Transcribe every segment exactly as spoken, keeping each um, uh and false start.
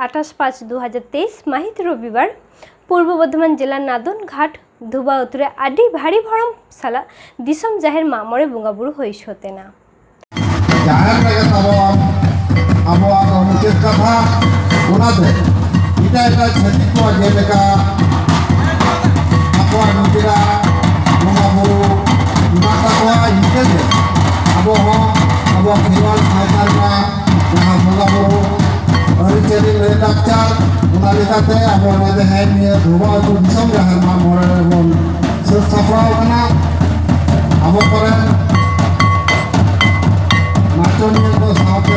ᱟᱴᱷᱟᱥ ᱯᱟᱸᱪ ᱫᱩ ᱦᱟᱡᱟᱨ ᱛᱮᱭᱤᱥ ᱢᱟᱹᱦᱤᱛ ᱨᱚᱵᱤᱵᱟᱨ ᱯᱩᱨᱵᱚ ᱵᱚᱨᱫᱷᱚᱢᱟᱱ ᱡᱮᱞᱟ ᱱᱟᱫᱚᱱ ᱜᱷᱟᱴ ᱫᱷᱩᱵᱟ ᱟᱹᱛᱩ ᱨᱮ ᱟᱹᱰᱤ ᱵᱷᱟᱹᱨᱤ ᱵᱷᱚᱨᱚᱢ ᱥᱟᱞᱟᱜ ᱫᱤᱥᱚᱢ ᱡᱟᱦᱮᱨ ᱢᱟᱜ ᱢᱚᱬᱮ ᱵᱚᱸᱜᱟ ᱵᱩᱨᱩ ᱦᱩᱭ ᱥᱟᱹᱛ ᱮᱱᱟ᱾ ᱡᱟᱦᱮᱨ ᱨᱮᱜᱮ ᱛᱟᱵᱚᱱ ᱟᱵᱚᱣᱟᱜ ᱫᱚ ᱢᱩᱪᱟᱹᱫ ᱠᱟᱛᱷᱟ᱾ ᱚᱱᱟᱛᱮ ᱮᱴᱟᱜ ᱮᱴᱟᱜ ᱪᱷᱟᱹᱛᱤᱠ ᱠᱚᱣᱟᱜ ᱡᱮᱞᱮᱠᱟ ᱟᱠᱚᱣᱟᱜ ᱱᱤᱡᱮᱨᱟᱜ ᱵᱚᱸᱜᱟ ᱵᱩᱨᱩ ᱢᱮᱱᱟᱜ ᱛᱟᱠᱚᱣᱟ, ᱤᱱᱠᱟᱹᱜᱮ ᱟᱵᱚ ᱦᱚᱸ ᱟᱵᱚᱣᱟᱜ ᱠᱷᱮᱨᱣᱟᱞ ᱥᱟᱶᱛᱟ ᱨᱮᱱᱟᱜ ᱡᱟᱦᱟᱸ ᱵᱚᱸᱜᱟ ᱵᱩᱨᱩ ᱟᱹᱨᱤᱪᱟᱹᱞᱤ ᱞᱟᱹᱭ ᱞᱟᱠᱪᱟᱨ, ᱚᱱᱟ ᱞᱮᱠᱟᱛᱮ ᱟᱵᱚ ᱱᱚᱰᱮ ᱦᱮᱡ ᱱᱤᱭᱟᱹ ᱫᱷᱩᱵᱟ ᱟᱹᱛᱩ ᱫᱤᱥᱚᱢ ᱡᱟᱦᱮᱨ ᱢᱟᱜ ᱢᱚᱬᱮ ᱨᱮᱵᱚᱱ ᱥᱟᱹᱛ ᱥᱟᱯᱲᱟᱣ ᱠᱟᱱᱟ᱾ ᱟᱵᱚ ᱠᱚᱨᱮᱱ ᱱᱟᱪᱚᱱᱤᱭᱟᱹ ᱠᱚ ᱥᱟᱶᱛᱮ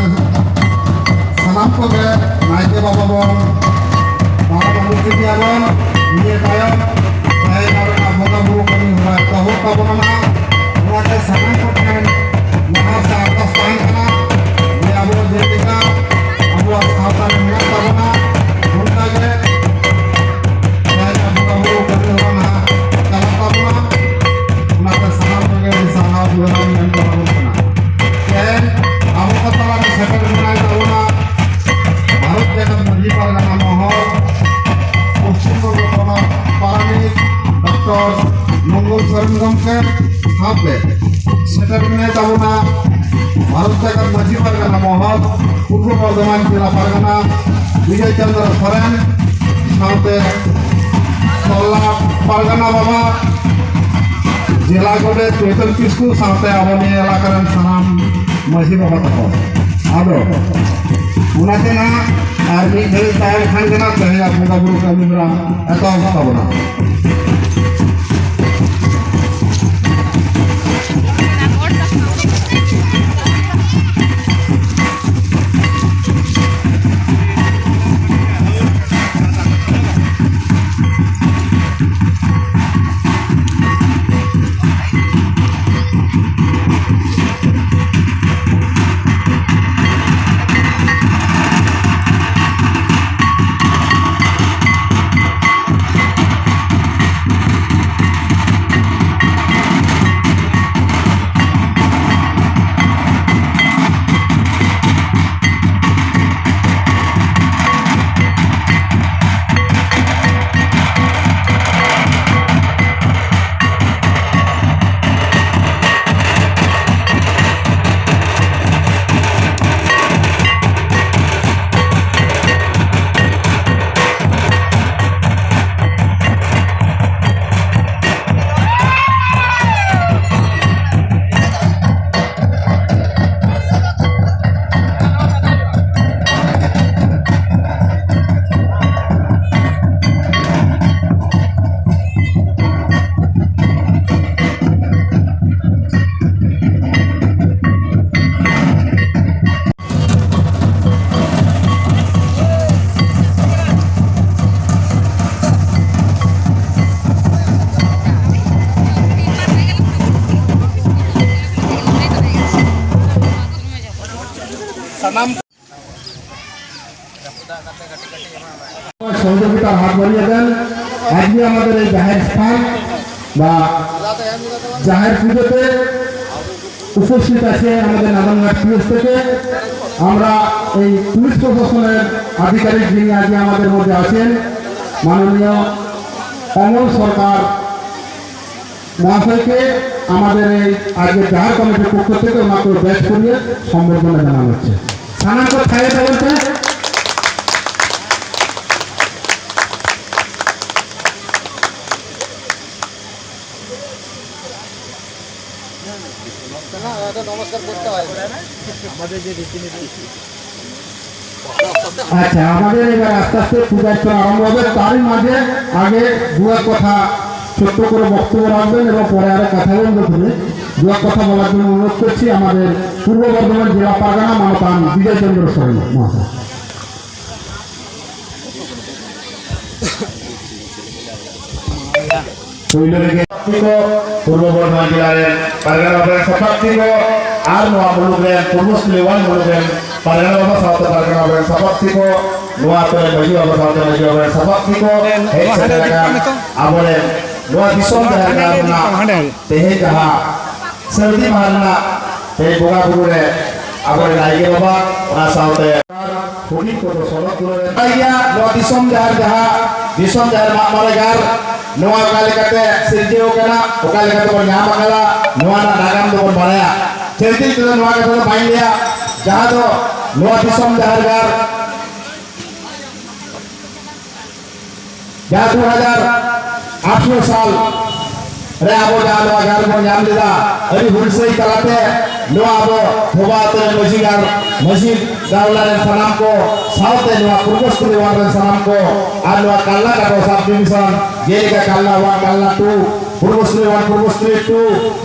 ᱥᱟᱱᱟᱢ ᱠᱚᱜᱮ ᱱᱟᱭᱠᱮ ᱵᱟᱵᱟ ᱵᱚᱱ ᱵᱟᱦᱟ ᱵᱚᱱ ᱠᱮᱫᱮᱭᱟᱵᱚᱱ᱾ ᱱᱤᱭᱟᱹ ᱛᱟᱭᱚᱢ ᱛᱮᱦᱮᱧ ᱟᱵᱚᱱᱟᱜ ᱵᱚᱸᱜᱟ ᱵᱩᱨᱩ ᱠᱟᱹᱢᱤ ᱦᱚᱨᱟ ᱮᱛᱚᱦᱚᱵ ᱛᱟᱵᱚᱱᱟ ᱱᱟᱦᱟᱜ᱾ ᱚᱱᱟᱛᱮ ᱥᱟᱱᱟᱢ ᱠᱚᱴᱷᱮᱱ ᱱᱮᱦᱚᱨ ᱥᱮ ᱟᱨᱫᱟᱥ ᱛᱟᱦᱮᱱ ᱠᱟᱱᱟ ᱡᱮ ᱟᱵᱚ ᱡᱮᱞᱮᱠᱟ ᱟᱵᱚᱣᱟᱜ ᱥᱟᱶᱛᱟ ᱨᱮ ᱢᱮᱱᱟᱜ ᱛᱟᱵᱚᱱᱟ, ᱚᱱᱠᱟᱜᱮ ᱛᱮᱦᱮᱧᱟᱜ ᱵᱚᱸᱜᱟ ᱵᱩᱨᱩ ᱠᱟᱹᱢᱤ ᱦᱚᱨᱟ ᱱᱟᱦᱟᱜ ᱪᱟᱞᱟᱜ ᱛᱟᱵᱚᱱᱟ᱾ ᱚᱱᱟᱛᱮ ᱥᱟᱱᱟᱢ ᱠᱚᱜᱮ ᱟᱹᱰᱤ ᱥᱟᱨᱦᱟᱣ ᱡᱚᱦᱟᱨ ᱤᱧ ᱮᱢ ᱪᱟᱞ ᱟᱵᱚᱱ ᱠᱟᱱᱟ᱾ ᱛᱮᱦᱮᱧ ᱟᱵᱚ ᱠᱚ ᱛᱟᱞᱟᱨᱮ ᱥᱮᱴᱮᱨ ᱢᱮᱱᱟᱭ ᱛᱟᱵᱚᱱᱟ ᱵᱷᱟᱨᱚᱛ ᱡᱟᱠᱟᱛ ᱢᱟᱹᱡᱷᱤ ᱯᱟᱨᱜᱟᱱᱟ ᱢᱚᱦᱚᱞ, ᱯᱚᱥᱪᱤᱢ ᱵᱚᱝᱜᱚ ᱯᱚᱱᱚᱛ ᱯᱟᱨᱟᱱᱤᱠ ᱰᱚᱠᱴᱚᱨ ᱢᱚᱝᱜᱚᱞ ᱥᱚᱨᱮᱱ ᱜᱚᱢᱠᱮ ᱥᱟᱶᱛᱮ ᱥᱮᱴᱮᱨ ᱢᱮᱱᱟᱭ ᱛᱟᱵᱚᱱᱟ ᱵᱷᱟᱨᱚᱛ ᱡᱟᱠᱟᱛ ᱢᱟᱹᱡᱷᱤ ᱯᱟᱨᱜᱟᱱᱟ ᱢᱚᱦᱚᱞ, ᱯᱩᱨᱵᱚ ᱵᱚᱨᱫᱷᱚᱢᱟᱱ ᱡᱮᱞᱟ ᱯᱟᱨᱜᱟᱱᱟ ᱵᱤᱡᱚᱭ ᱪᱚᱱᱫᱨᱚ ᱥᱚᱨᱮᱱ, ᱥᱟᱶᱛᱮ ᱛᱚᱞᱟ ᱯᱟᱨᱜᱟᱱᱟ ᱵᱟᱵᱟ, ᱡᱮᱞᱟ ᱜᱚᱰᱮᱛ ᱪᱳᱭᱛᱚᱱ ᱠᱤᱥᱠᱩ, ᱥᱟᱶᱛᱮ ᱟᱵᱚ ᱱᱤᱭᱟᱹ ᱮᱞᱟᱠᱟ ᱨᱮᱱ ᱥᱟᱱᱟᱢ ᱢᱟᱹᱡᱷᱤ ᱵᱟᱵᱟ ᱛᱟᱠᱚ᱾ ᱟᱫᱚ ᱚᱱᱟᱛᱮ ᱱᱟᱦᱟᱜ ᱟᱨ ᱢᱤᱫ ᱜᱷᱟᱹᱲᱤᱡ ᱛᱟᱦᱮᱸ ᱞᱮᱠᱷᱟᱱ ᱜᱮ ᱱᱟᱦᱟᱜ ᱛᱮᱦᱮᱧᱟᱜ ᱵᱚᱸᱜᱟ ᱵᱩᱨᱩ ᱠᱟᱹᱢᱤ ᱦᱚᱨᱟ ᱮᱛᱚᱦᱚᱵ ᱛᱟᱵᱚᱱᱟ᱾ সহযোগিতার হাত বাড়িয়ে দেন। আজকে আমাদের এই জাহের স্থান বা জাহের পুজোতে উপস্থিত আছে আমাদের নারায়ণঘাট পিএস থেকে। আমরা এই পুলিশ প্রশাসনের আধিকারিক যিনি আজকে আমাদের মধ্যে আছেন, মাননীয় অমল সরকার মহাশয়কে আমাদের এই আজকে জাহের কমিটির পক্ষ থেকে ওনাকে ব্যাচ করিয়ে সম্বর্ধনা জানানো হচ্ছে। সানাকে ছাড়িয়ে দেবেন তো। না, এটা নমস্কার করতে হয়। আচ্ছা, আমাদের এবার আস্তে আস্তে পূজা অর্চনা আরম্ভ হবে। তারই মাঝে আগে দু এক কথা ছোট্ট করে বক্তব্য রাখবেন এবং পরে আরো কথা বলবেন। দু এক কথা বলার জন্য অনুরোধ করছি আমাদের পূর্ব বর্ধমান জেলা পারগানা মানতান বিজয় চন্দ্র শর্মা মহাশয়। ᱯᱩᱭᱞᱩ ᱨᱮᱜᱮ ᱠᱚ ᱯᱩᱨᱵᱚ ᱵᱚᱨᱫᱷᱚᱢᱟᱱ ᱡᱮᱞᱟ ᱨᱮᱱ ᱯᱟᱨᱜᱟᱱᱟ ᱵᱟᱵᱟ ᱨᱮᱱ ᱥᱟᱯᱟᱵ ᱛᱤ ᱠᱚ ᱟᱨ ᱱᱚᱣᱟ ᱢᱩᱞᱩᱠ ᱨᱮᱱ ᱯᱩᱨᱵᱚ ᱥᱤᱞᱤᱣᱟᱱ ᱢᱩᱞᱩᱠ ᱨᱮᱱ ᱯᱟᱨᱜᱟᱱᱟ ᱵᱟᱵᱟ ᱥᱟᱶᱛᱮ ᱯᱟᱨᱜᱟᱱᱟ ᱵᱟᱵᱟ ᱨᱮᱱ ᱥᱟᱯᱟᱵ ᱛᱤ ᱠᱚ, ᱱᱚᱣᱟ ᱟᱛᱳ ᱨᱮᱱ ᱢᱟᱹᱡᱷᱤ ᱵᱟᱵᱟ ᱥᱟᱶᱛᱮ ᱢᱟᱹᱡᱷᱤ ᱵᱟᱵᱟ ᱨᱮᱱ ᱥᱟᱯᱟᱵ ᱛᱤ ᱠᱚ ᱦᱮᱡ ᱥᱮᱴᱮᱨ ᱟᱠᱟᱱ ᱟᱵᱚᱨᱮᱱ ᱱᱚᱣᱟ ᱫᱤᱥᱚᱢ ᱡᱟᱦᱮᱨ ᱜᱟᱲ ᱨᱮᱱᱟᱜ ᱛᱮᱦᱮᱧ ᱡᱟᱦᱟᱸ ᱥᱟᱹᱨᱫᱤ ᱢᱟᱦᱟ ᱨᱮᱱᱟᱜ ᱛᱮᱦᱮᱧ ᱵᱚᱸᱜᱟ ᱵᱩᱨᱩ ᱨᱮ ᱟᱵᱚᱨᱮᱱ ᱱᱟᱭᱠᱮ ᱵᱟᱵᱟ, ᱚᱱᱟ ᱥᱟᱶᱛᱮ ᱦᱩᱰᱤᱧ ᱠᱚᱫᱚ ᱥᱚᱱᱚᱛ ᱫᱩᱞᱟᱹᱲ ᱨᱮ ᱱᱟᱯᱟᱭ ᱜᱮᱭᱟ᱾ ᱱᱚᱣᱟ ᱫᱤᱥᱚᱢ ᱡᱟᱦᱮᱨ ᱡᱟᱦᱟᱸ ᱫᱤᱥᱚᱢ ᱡᱟᱦᱮᱨ ᱢᱟᱜ ᱢᱚᱬᱮ ᱜᱟᱲ, ᱱᱚᱣᱟ ᱚᱠᱟ ᱞᱮᱠᱟᱛᱮ ᱥᱤᱨᱡᱟᱹᱣ ᱠᱟᱱᱟ, ᱚᱠᱟ ᱞᱮᱠᱟᱛᱮ ᱵᱚᱱ ᱧᱟᱢ ᱟᱠᱟᱫᱟ, ᱱᱚᱣᱟ ᱨᱮᱱᱟᱜ ᱱᱟᱜᱟᱢ ᱫᱚᱵᱚᱱ ᱵᱟᱲᱟᱭᱟ᱾ ᱪᱮᱫ ᱛᱮᱫᱚ ᱱᱚᱣᱟ ᱠᱟᱛᱷᱟ ᱫᱚ ᱵᱟᱹᱧ ᱞᱟᱹᱭᱟ, ᱡᱟᱦᱟᱸ ᱫᱚ ᱱᱚᱣᱟ ᱫᱤᱥᱚᱢ ᱡᱟᱦᱮᱨ ᱜᱟᱲ ᱡᱟᱦᱟᱸ ᱫᱩ ᱦᱟᱡᱟᱨ ᱟᱴᱷᱨᱚ ᱥᱟᱞ ᱨᱮ ᱟᱵᱚ ᱡᱟᱦᱟᱸ ᱱᱚᱣᱟ ᱜᱟᱲ ᱵᱚᱱ ᱧᱟᱢ ᱞᱮᱫᱟ, ᱟᱹᱰᱤ ᱦᱩᱞᱥᱟᱹᱭ ᱛᱟᱞᱟᱛᱮ ᱱᱚᱣᱟ ᱟᱵᱚ ᱵᱷᱚᱵᱟ ᱟᱛᱳ ᱨᱮᱱ ᱢᱟᱹᱡᱷᱤ ᱜᱟᱲ, ᱢᱟᱹᱡᱷᱤ ᱜᱟᱲ ᱨᱮᱱ ᱥᱟᱱᱟᱢ ᱠᱚ ᱥᱟᱶᱛᱮ ᱱᱚᱣᱟ ᱯᱩᱨᱵᱚᱥᱛᱷᱚᱞᱤ ᱣᱟᱱ ᱨᱮᱱ ᱥᱟᱱᱟᱢ ᱠᱚ ᱟᱨ ᱱᱚᱣᱟ ᱠᱟᱞᱞᱟ ᱠᱟᱴᱚ ᱥᱟᱵ ᱰᱤᱵᱤᱥᱚᱱ, ᱡᱮᱞᱮᱠᱟ ᱠᱟᱞᱞᱟ ᱣᱟᱱ, ᱠᱟᱞᱞᱟ ᱴᱩ, ᱯᱩᱨᱵᱚᱥᱛᱷᱚᱞᱤ ᱣᱟᱱ, ᱯᱩᱨᱵᱚᱥᱛᱷᱚᱞᱤ ᱴᱩ,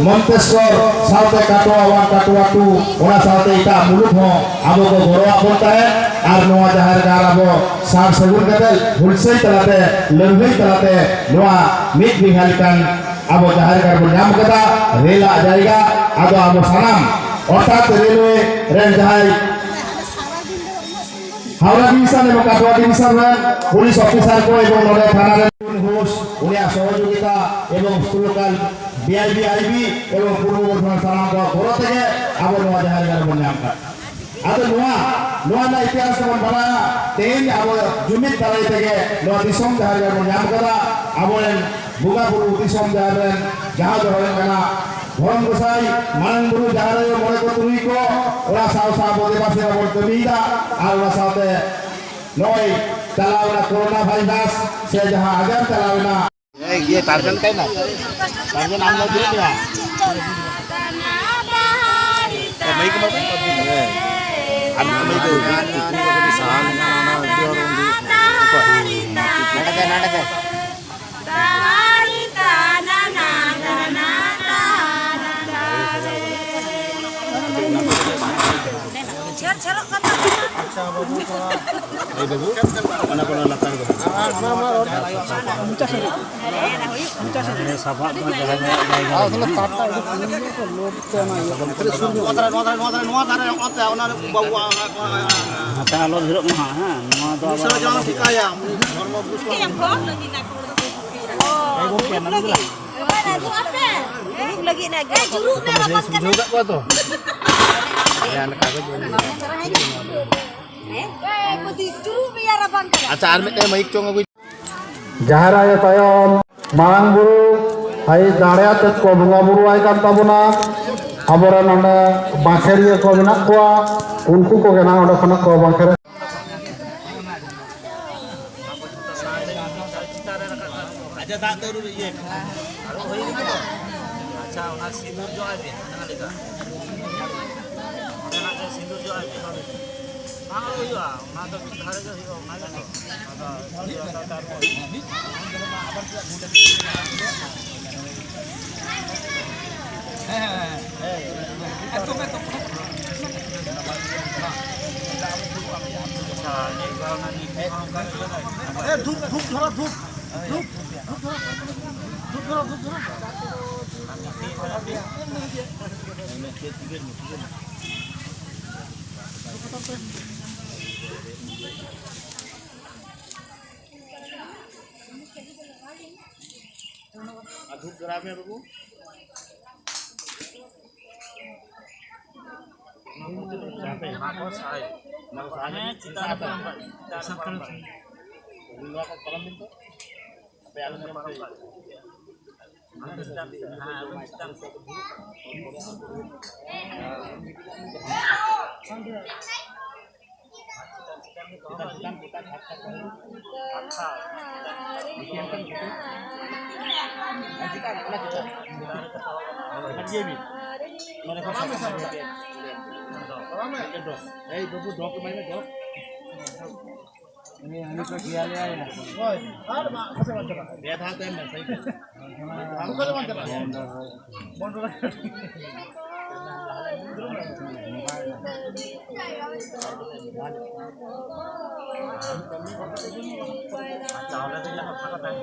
ᱢᱚᱱᱛᱮᱥᱥᱚᱨ, ᱥᱟᱶᱛᱮ ᱠᱟᱴᱚᱣᱟ ᱣᱟᱱ, ᱠᱟᱴᱚᱣᱟ ᱴᱩ, ᱚᱱᱟ ᱥᱟᱶᱛᱮ ᱮᱴᱟᱜ ᱢᱩᱞᱩᱠ ᱦᱚᱸ ᱟᱵᱚ ᱠᱚ ᱜᱚᱲᱚᱣᱟᱜ ᱵᱚᱱ ᱛᱟᱦᱮᱸᱫ᱾ ᱟᱨ ᱱᱚᱣᱟ ᱡᱟᱦᱮᱨ ᱜᱟᱲ ᱟᱵᱚ ᱥᱟᱨ ᱥᱟᱹᱜᱩᱱ ᱠᱟᱛᱮ ᱦᱩᱞᱥᱟᱹᱭ ᱛᱟᱞᱟᱛᱮ, ᱞᱟᱹᱲᱦᱟᱹᱭ ᱛᱟᱞᱟᱛᱮ ᱱᱚᱣᱟ ᱢᱤᱫ ᱵᱤᱜᱷᱟ ᱞᱮᱠᱟᱱ ᱟᱵᱚ ᱡᱟᱦᱮᱨ ᱜᱟᱲ ᱵᱚᱱ ᱧᱟᱢ ᱠᱟᱫᱟ᱾ ᱨᱮᱞᱟᱜ ᱡᱟᱭᱜᱟ, ᱟᱫᱚ ᱟᱵᱚ ᱥᱟᱱᱟᱢ ᱚᱨᱛᱷᱟᱛ ᱨᱮᱞᱣᱮ ᱨᱮᱱ ᱡᱟᱦᱟᱸᱭ ᱦᱟᱣᱲᱟ ᱰᱤᱵᱤᱥᱚᱱ ᱮᱵᱚᱝ ᱠᱟᱴᱣᱟ ᱰᱤᱵᱤᱥᱚᱱ ᱨᱮᱱ ᱯᱩᱞᱤᱥ ᱚᱯᱷᱤᱥᱟᱨ ᱠᱚ ᱮᱵᱚᱝ ᱱᱚᱰᱮ ᱛᱷᱟᱱᱟ ᱨᱮᱱ ᱦᱳᱥᱴ, ᱩᱱᱤᱭᱟᱜ ᱥᱚᱦᱚᱡᱳᱜᱤᱛᱟ ᱮᱵᱚᱝ local B I B, I B ᱮᱵᱚᱝ ᱯᱩᱨᱵᱚ ᱵᱚᱨᱫᱷᱚᱢᱟᱱ ᱥᱟᱱᱟᱢ ᱠᱚᱣᱟᱜ ᱜᱚᱲᱚ ᱛᱮᱜᱮ ᱟᱵᱚ ᱱᱚᱣᱟ ᱡᱟᱦᱮᱨ ᱜᱟᱲ ᱵᱚᱱ ᱧᱟᱢ ᱟᱠᱟᱫ᱾ ᱟᱫᱚ ᱱᱚᱣᱟ, ᱱᱚᱣᱟ ᱨᱮᱱᱟᱜ ᱤᱛᱤᱦᱟᱥ ᱵᱚᱱ ᱵᱟᱲᱟᱭᱟ᱾ ᱛᱮᱦᱮᱧ ᱟᱵᱚ ᱡᱩᱢᱤᱫ ᱫᱟᱲᱮ ᱛᱮᱜᱮ ᱱᱚᱣᱟ ᱫᱤᱥᱚᱢ ᱡᱟᱦᱮᱨ ᱜᱟᱲ ᱵᱚᱱ ᱧᱟᱢ ᱟᱠᱟᱫᱟ᱾ ᱟᱵᱚᱨᱮᱱ ᱵᱚᱸᱜᱟ ᱵᱩᱨᱩ ᱫᱤᱥᱚᱢ ᱡᱟᱦᱮᱨ ᱨᱮᱱ ᱡᱟᱦᱟᱸ ᱫᱚ ᱦᱩᱭᱩᱜ ᱠᱟᱱᱟ ᱫᱷᱚᱨᱚᱢ ᱜᱚᱸᱥᱟᱭ, ᱢᱟᱨᱟᱝ ᱵᱩᱨᱩ, ᱡᱟᱦᱮᱨ ᱟᱭᱳ, ᱢᱚᱬᱮ ᱠᱚ ᱛᱩᱨᱩᱭ ᱠᱚ, ᱚᱱᱟ ᱥᱟᱶ ᱥᱟᱶ ᱟᱵᱚ ᱫᱮᱵᱟ ᱥᱮᱵᱟ ᱵᱚᱱ ᱠᱟᱹᱢᱤᱭᱮᱫᱟ᱾ ᱟᱨ ᱚᱱᱟ ᱥᱟᱶᱛᱮ ᱱᱚᱜᱼᱚᱭ ᱪᱟᱞᱟᱣ ᱮᱱᱟ ᱠᱳᱨᱳᱱᱟ ᱵᱷᱟᱭᱨᱟᱥ ᱥᱮ ᱡᱟᱦᱟᱸ ᱟᱡᱟᱨ ᱪᱟᱞᱟᱣ ᱮᱱᱟ, ᱮᱭ, ᱤᱭᱟᱹ, ᱴᱟᱨᱡᱟᱱ ᱠᱟᱭ ᱱᱟ? ᱴᱟᱨᱡᱟᱱ ᱟᱢ ᱫᱚ ᱫᱩᱲᱩᱵ ᱢᱮ᱾ ᱮ, ᱢᱟᱹᱭᱤᱠ ᱮᱢᱟ ᱠᱚ᱾ ᱟᱨ ᱢᱟᱹᱭᱤᱠ ᱫᱚ ᱱᱚᱰᱮ ᱫᱚ, ᱱᱚᱰᱮ ᱫᱚ᱾ ᱡᱷᱮᱨ ᱡᱷᱮᱨᱚᱜ ᱠᱟᱱ ᱛᱟᱵᱚᱱᱟ᱾ ᱮ ᱵᱟᱹᱵᱩ, ᱚᱱᱟ ᱠᱚ ᱞᱟᱛᱟᱨ ᱨᱮ ᱫᱚᱦᱚᱭ ᱢᱮ᱾ ᱥᱟᱯᱟᱵ ᱫᱚ ᱡᱟᱦᱟᱸ ᱡᱟᱭᱜᱟ ᱨᱮ ᱢᱮᱱᱟᱜᱼᱟ᱾ ᱱᱚᱣᱟ ᱫᱷᱟᱨᱮ, ᱱᱚᱣᱟ ᱫᱷᱟᱨᱮ, ᱱᱚᱣᱟ ᱫᱷᱟᱨᱮ, ᱱᱚᱣᱟ ᱫᱷᱟᱨᱮ, ᱱᱚᱛᱮ ᱟᱞᱚ ᱵᱷᱤᱲᱚᱜ ᱢᱟ ᱦᱟᱸᱜ, ᱦᱮᱸ, ᱱᱚᱣᱟ ᱫᱚ ᱟᱵᱚ ᱫᱚ ᱴᱷᱤᱠᱟᱹᱭᱟ, ᱫᱷᱚᱨᱢᱚ ᱵᱩᱡᱽ ᱠᱚ᱾ ᱫᱩᱲᱩᱵ ᱞᱟᱹᱜᱤᱫ ᱱᱟ ᱜᱮ᱾ ᱵᱩᱡᱷᱟᱹᱣ ᱠᱟᱜ ᱠᱚᱣᱟ ᱛᱚ? ᱟᱪᱪᱷᱟ, ᱟᱨ ᱢᱤᱫᱴᱮᱱ ᱢᱟᱭᱤᱠ ᱪᱚᱝ ᱟᱹᱜᱩᱭ᱾ ᱡᱟᱦᱮᱨ ᱟᱭᱳ ᱛᱟᱭᱚᱢ ᱢᱟᱨᱟᱝ ᱵᱩᱨᱩ ᱟᱭ ᱫᱟᱲᱮ ᱟᱛᱮᱫ ᱠᱚ ᱵᱚᱸᱜᱟ ᱵᱩᱨᱩ ᱟᱭ ᱠᱟᱱ ᱛᱟᱵᱚᱱᱟ᱾ ᱟᱵᱚᱨᱮᱱ ᱚᱸᱰᱮ ᱵᱟᱸᱠᱷᱮᱲᱤᱭᱟᱹ ᱠᱚ ᱢᱮᱱᱟᱜ ᱠᱚᱣᱟ, ᱩᱱᱠᱩ ᱠᱚᱜᱮ ᱱᱟᱜ ᱚᱸᱰᱮ ᱠᱷᱚᱱᱟᱜ ᱠᱚ ᱵᱟᱸᱠᱷᱮᱲ᱾ ᱟᱪᱪᱷᱟ, ᱫᱟᱜ ᱫᱚ ᱟᱹᱨᱩ ᱤᱭᱟᱹ ᱠᱟᱱᱟ᱾ ᱟᱪᱪᱷᱟ, ᱚᱱᱟ ᱥᱤᱸᱫᱩᱨ ᱡᱚᱜ ᱟᱭ ᱵᱮᱱ, ᱚᱱᱟ ᱞᱮᱠᱟ᱾ ᱚᱸᱰᱮᱱᱟᱜ ᱜᱮ ᱥᱤᱸᱫᱩᱨ ᱡᱚᱜ ᱟᱭ ᱵᱮᱱ᱾ ᱵᱟᱝ ᱟᱹᱨᱩ ᱦᱩᱭᱩᱜᱼᱟ, ᱚᱱᱟ ᱫᱚ ᱢᱤᱫ ᱫᱷᱟᱣ ᱨᱮᱜᱮ ᱦᱩᱭᱩᱜᱼᱟ, ᱚᱱᱟ ᱜᱮ ᱛᱚ᱾ ᱟᱫᱚ ᱥᱤᱸᱫᱩᱨ ᱟᱛᱟ ᱛᱮ ᱟᱨ ᱦᱮᱸ, ᱦᱮᱸ, ᱦᱮᱸ᱾ ᱮᱠᱫᱚᱢ, ᱮᱠᱫᱚᱢ᱾ ᱟᱪᱪᱷᱟ, ᱱᱤᱭᱟᱹ ᱵᱟᱨ ᱚᱱᱟ ᱱᱤᱭᱟᱹ ᱦᱚᱸ ᱚᱱᱠᱟ ᱜᱮ ᱞᱟᱜᱟᱭ᱾ ᱮ, ᱫᱷᱩᱯ, ᱫᱷᱩᱯ ᱫᱷᱚᱨᱟ, ᱫᱷᱩᱯ᱾ ᱫᱷᱩᱯ, ᱫᱷᱩᱯ ᱫᱷᱚᱨᱟ, ᱫᱷᱩᱯ ᱫᱷᱚᱨᱟ᱾ ᱟᱨ ᱢᱤᱫᱴᱤᱡ ᱫᱷᱚᱨᱟ ᱯᱮ᱾ ᱫᱷᱩᱯ ᱦᱟᱛᱟᱲ ᱯᱮ᱾ ᱟᱨ ᱫᱷᱩᱯ ᱫᱷᱚᱨᱟᱣ ᱢᱮ ᱵᱟᱹᱵᱩ᱾ ᱚᱱᱟ ᱠᱚ ᱥᱟᱦᱟᱭ᱾ ᱚᱱᱟ ᱠᱚ ᱥᱟᱦᱟᱭ᱾ ᱦᱮᱸ, ᱪᱮᱛᱟᱱ ᱨᱮ ᱯᱟᱨᱚᱢ ᱠᱟᱜ ᱵᱤᱱ, ᱪᱮᱛᱟᱱ ᱨᱮ ᱯᱟᱨᱚᱢ ᱠᱟᱜ ᱵᱤᱱ᱾ ᱱᱚᱣᱟ ᱠᱚ ᱯᱟᱨᱚᱢ ᱵᱤᱱ ᱛᱚ᱾ ᱟᱯᱮ ᱟᱞᱚ ᱯᱮ ᱯᱟᱨᱚᱢ ᱵᱤᱱ᱾ ᱦᱮᱸ, ᱟᱹᱞᱤᱧ ᱪᱮᱛᱟᱱ ᱥᱮᱫ, ᱦᱮᱸ, ᱟᱹᱞᱤᱧ ᱪᱮᱛᱟᱱ ᱥᱮᱫ᱾ ᱦᱳᱭ, ᱟᱨ ᱢᱟ, ᱟᱪᱪᱷᱟ, ᱟᱪᱪᱷᱟ᱾ ᱯᱮ ᱫᱷᱟᱣ ᱛᱟᱭᱚᱢ ᱢᱮ, ᱥᱟᱭᱤᱰ ᱨᱮ᱾ ᱚᱠᱟ ᱨᱮ ᱵᱟᱝ ᱪᱟᱞᱟᱜᱼᱟ? ᱵᱚᱱᱰᱚ ᱨᱮ᱾ ᱪᱟᱣᱞᱮ ᱫᱚ ᱡᱟᱦᱟᱸ ᱯᱷᱟᱸᱠᱟ ᱛᱟᱦᱮᱱ᱾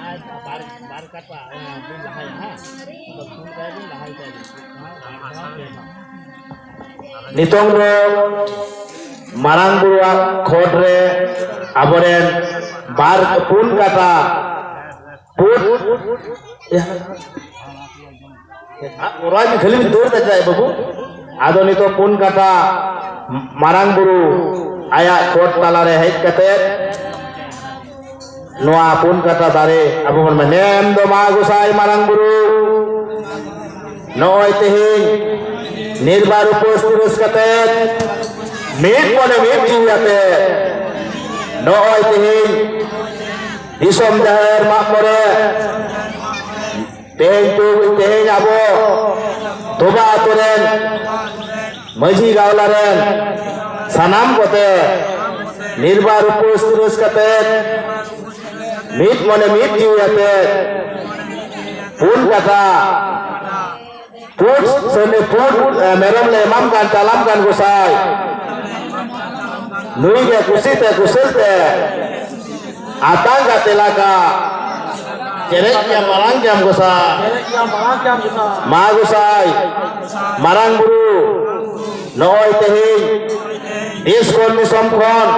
ᱟᱨ ᱵᱟᱨ, ᱵᱟᱨ ᱠᱟᱴᱟ, ᱚᱱᱟ ᱵᱤᱱ ᱞᱟᱦᱟᱭᱟ, ᱦᱮᱸ? ᱟᱫᱚ ᱯᱷᱳᱱ ᱠᱟᱭ ᱵᱤᱱ, ᱞᱟᱦᱟᱭ ᱛᱟᱭ ᱵᱤᱱ᱾ ᱱᱤᱛᱚᱝ ᱫᱚ ᱢᱟᱨᱟᱝ ᱵᱩᱨᱩᱣᱟᱜ ᱠᱷᱚᱴ ᱨᱮ ᱟᱵᱚᱨᱮᱱ ᱵᱟᱨ, ᱯᱩᱱ ᱠᱟᱴᱟ, ᱯᱩᱱ, ᱚᱱᱟ ᱜᱮ ᱠᱷᱟᱹᱞᱤ ᱵᱤᱱ ᱫᱟᱹᱲ ᱫᱟ ᱪᱮᱫᱟᱜ ᱵᱟᱹᱵᱩ? ᱟᱫᱚ ᱱᱤᱛᱚᱜ ᱯᱩᱱ ᱠᱟᱴᱟ ᱢᱟᱨᱟᱝ ᱵᱩᱨᱩ ᱟᱭᱟᱜ ᱪᱚᱴ ᱛᱟᱞᱟᱨᱮ ᱦᱮᱡ ᱠᱟᱛᱮ ᱱᱚᱣᱟ ᱯᱩᱱ ᱠᱟᱴᱟ ᱫᱟᱨᱮ ᱟᱵᱚ ᱵᱚᱱ ᱢᱮᱱ, ᱮᱢ ᱫᱚ ᱢᱟ ᱜᱚᱸᱥᱟᱭ ᱢᱟᱨᱟᱝ ᱵᱩᱨᱩ, ᱱᱚᱜᱼᱚᱭ ᱛᱮᱦᱮᱧ ᱱᱤᱨᱵᱟᱨ ᱩᱯᱟᱹᱥ ᱯᱩᱨᱟᱹᱥ ᱠᱟᱛᱮ ᱢᱤᱫ ᱢᱚᱱᱮ ᱢᱤᱫ ᱡᱤᱣᱤ ᱟᱛᱮ ᱱᱚᱜᱼᱚᱭ ᱛᱮᱦᱮᱧ ᱫᱤᱥᱚᱢ ᱡᱟᱦᱮᱨ ᱢᱟᱜ ᱢᱚᱬᱮ ᱛᱮᱦᱮᱧ ᱛᱩ-, ᱛᱮᱦᱮᱧ ᱟᱵᱚ ᱛᱚᱵᱟ ᱟᱛᱳ ᱨᱮᱱ ᱢᱟᱹᱡᱷᱤ ᱜᱟᱶᱞᱟ ᱨᱮᱱ ᱥᱟᱱᱟᱢ ᱠᱚᱛᱮ ᱱᱤᱨᱵᱟᱨ ᱩᱯᱟᱹᱥ ᱨᱟᱹᱥ ᱠᱟᱛᱮ ᱢᱤᱫ ᱢᱚᱱᱮ ᱢᱤᱫ ᱡᱤᱣᱤ ᱟᱛᱮ ᱯᱩᱱ ᱠᱟᱴᱟ ᱯᱩᱸᱰ ᱥᱟᱹᱱᱤ ᱯᱩᱸᱰ, ᱮ, ᱢᱮᱨᱚᱢ ᱞᱮ ᱮᱢᱟᱢ ᱠᱟᱱ ᱪᱟᱞᱟᱢ ᱠᱟᱱ ᱜᱚᱸᱥᱟᱭ᱾ ᱱᱩᱭ ᱜᱮ ᱠᱩᱥᱤ ᱛᱮ ᱠᱩᱥᱟᱹᱞ ᱛᱮ ᱟᱛᱟᱝ ᱠᱟᱛᱮ ᱞᱟᱜᱟ᱾ ᱪᱮᱨᱮᱡ ᱜᱮᱭᱟ ᱢᱟᱨᱟᱝ ᱜᱮᱭᱟᱢ ᱜᱚᱸᱥᱟᱭ᱾ ᱢᱟ ᱜᱚᱸᱥᱟᱭ, ᱢᱟᱨᱟᱝ ᱵᱩᱨᱩ, ᱱᱚᱜᱼᱚᱭ ᱛᱮᱦᱮᱧ ᱫᱮᱥ ᱠᱷᱚᱱ ᱫᱤᱥᱚᱢ ᱠᱷᱚᱱ,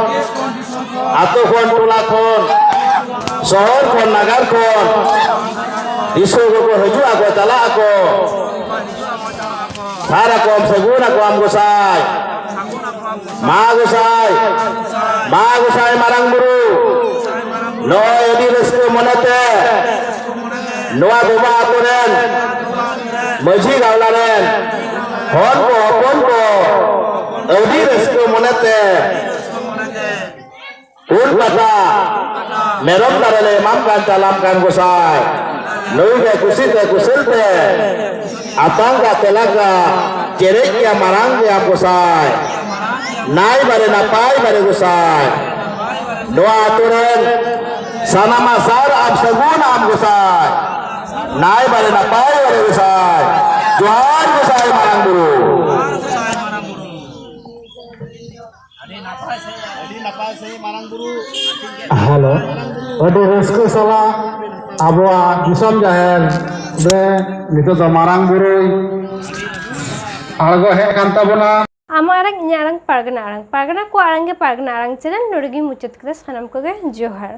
ᱟᱛᱳ ᱠᱷᱚᱱ ᱴᱚᱞᱟ ᱠᱷᱚᱱ, ᱥᱚᱦᱚᱨ ᱠᱷᱚᱱ ᱱᱟᱜᱟᱨ ᱠᱷᱚᱱ ᱫᱤᱥᱩᱣᱟᱹ ᱠᱚᱠᱚ ᱦᱤᱡᱩᱜ ᱟᱠᱚ ᱪᱟᱞᱟᱜ ᱟᱠᱚ᱾ ᱥᱟᱨ ᱟᱠᱚᱢ ᱥᱟᱹᱜᱩᱱ ᱟᱠᱚᱣᱟᱢ ᱜᱚᱸᱥᱟᱭ᱾ ᱢᱟ ᱜᱚᱸᱥᱟᱭ, ᱢᱟ ᱜᱚᱸᱥᱟᱭ ᱢᱟᱨᱟᱝ ᱵᱩᱨᱩ, ᱱᱚᱜᱼᱚᱭ ᱟᱹᱰᱤ ᱨᱟᱹᱥᱠᱟᱹ ᱢᱚᱱᱮᱛᱮ ᱱᱚᱣᱟ ᱵᱚᱵᱟ ᱟᱛᱳ ᱨᱮᱱ ᱢᱟᱹᱡᱷᱤ ᱜᱟᱶᱞᱟ ᱨᱮᱱ ᱦᱚᱲ ᱠᱚ ᱦᱚᱯᱚᱱ ᱠᱚ ᱟᱹᱰᱤ ᱨᱟᱹᱥᱠᱟᱹ ᱢᱚᱱᱮᱛᱮ ᱯᱩᱱ ᱠᱟᱴᱟ ᱢᱮᱨᱚᱢ ᱫᱟᱨᱮ ᱞᱮ ᱮᱢᱟᱢ ᱠᱟᱱ ᱪᱟᱞᱟᱢ ᱠᱟᱱ ᱜᱚᱸᱥᱟᱭ᱾ ᱱᱩᱭ ᱜᱮ ᱠᱩᱥᱤ ᱛᱮ ᱠᱩᱥᱟᱹᱞ ᱛᱮ ᱟᱛᱟᱝ ᱠᱟᱛᱮ ᱞᱟᱜᱟ ᱪᱮᱨᱮᱡ ᱜᱮᱭᱟ ᱢᱟᱨᱟᱝ ᱜᱮᱭᱟᱢ ᱜᱚᱸᱥᱟᱭ᱾ ᱱᱟᱭ ᱵᱟᱨᱮ ᱱᱟᱯᱟᱭ ᱵᱟᱨᱮ ᱜᱚᱸᱥᱟᱭ᱾ ᱱᱚᱣᱟ ᱟᱛᱳ ᱨᱮᱱ ᱥᱟᱱᱟᱢᱟ ᱥᱟᱨ ᱟᱢ ᱥᱟᱹᱜᱩᱱ ᱟᱢ ᱜᱚᱸᱥᱟᱭ᱾ ᱱᱟᱭ ᱵᱟᱨᱮ ᱱᱟᱯᱟᱭ ᱵᱟᱨᱮ ᱜᱚᱸᱥᱟᱭ᱾ ᱡᱚᱦᱟᱨ ᱜᱚᱸᱥᱟᱭ ᱢᱟᱨᱟᱝ ᱵᱩᱨᱩ᱾ ᱟᱹᱰᱤ ᱱᱟᱯᱟᱭ ᱥᱮ, ᱟᱹᱰᱤ ᱱᱟᱯᱟᱭ ᱥᱮ ᱢᱟᱨᱟᱝ ᱵᱩᱨᱩ᱾ ᱦᱮᱞᱳ, ᱟᱹᱰᱤ ᱨᱟᱹᱥᱠᱟᱹ ᱥᱟᱞᱟᱜ ᱟᱵᱚᱣᱟᱜ ᱫᱤᱥᱚᱢ ᱡᱟᱦᱮᱨ ᱨᱮ ᱱᱤᱛᱚᱜ ᱫᱚ ᱢᱟᱨᱟᱝ ᱵᱩᱨᱩᱭ ᱟᱬᱜᱚ ᱦᱮᱡ ᱟᱠᱟᱱ ᱛᱟᱵᱚᱱᱟ᱾ ᱟᱢᱟᱜ ᱟᱲᱟᱝ, ᱤᱧᱟᱹᱜ ᱟᱲᱟᱝ, ᱯᱟᱨᱜᱟᱱᱟ ᱟᱲᱟᱝ, ᱯᱟᱨᱜᱟᱱᱟ ᱠᱚᱣᱟᱜ ᱟᱲᱟᱝ ᱜᱮ ᱯᱟᱨᱜᱟᱱᱟ ᱟᱲᱟᱝ ᱪᱮᱱᱮᱞ᱾ ᱱᱚᱰᱮ ᱜᱮᱧ ᱢᱩᱪᱟᱹᱫ ᱠᱮᱫᱟ᱾ ᱥᱟᱱᱟᱢ ᱠᱚᱜᱮ ᱡᱚᱦᱟᱨ᱾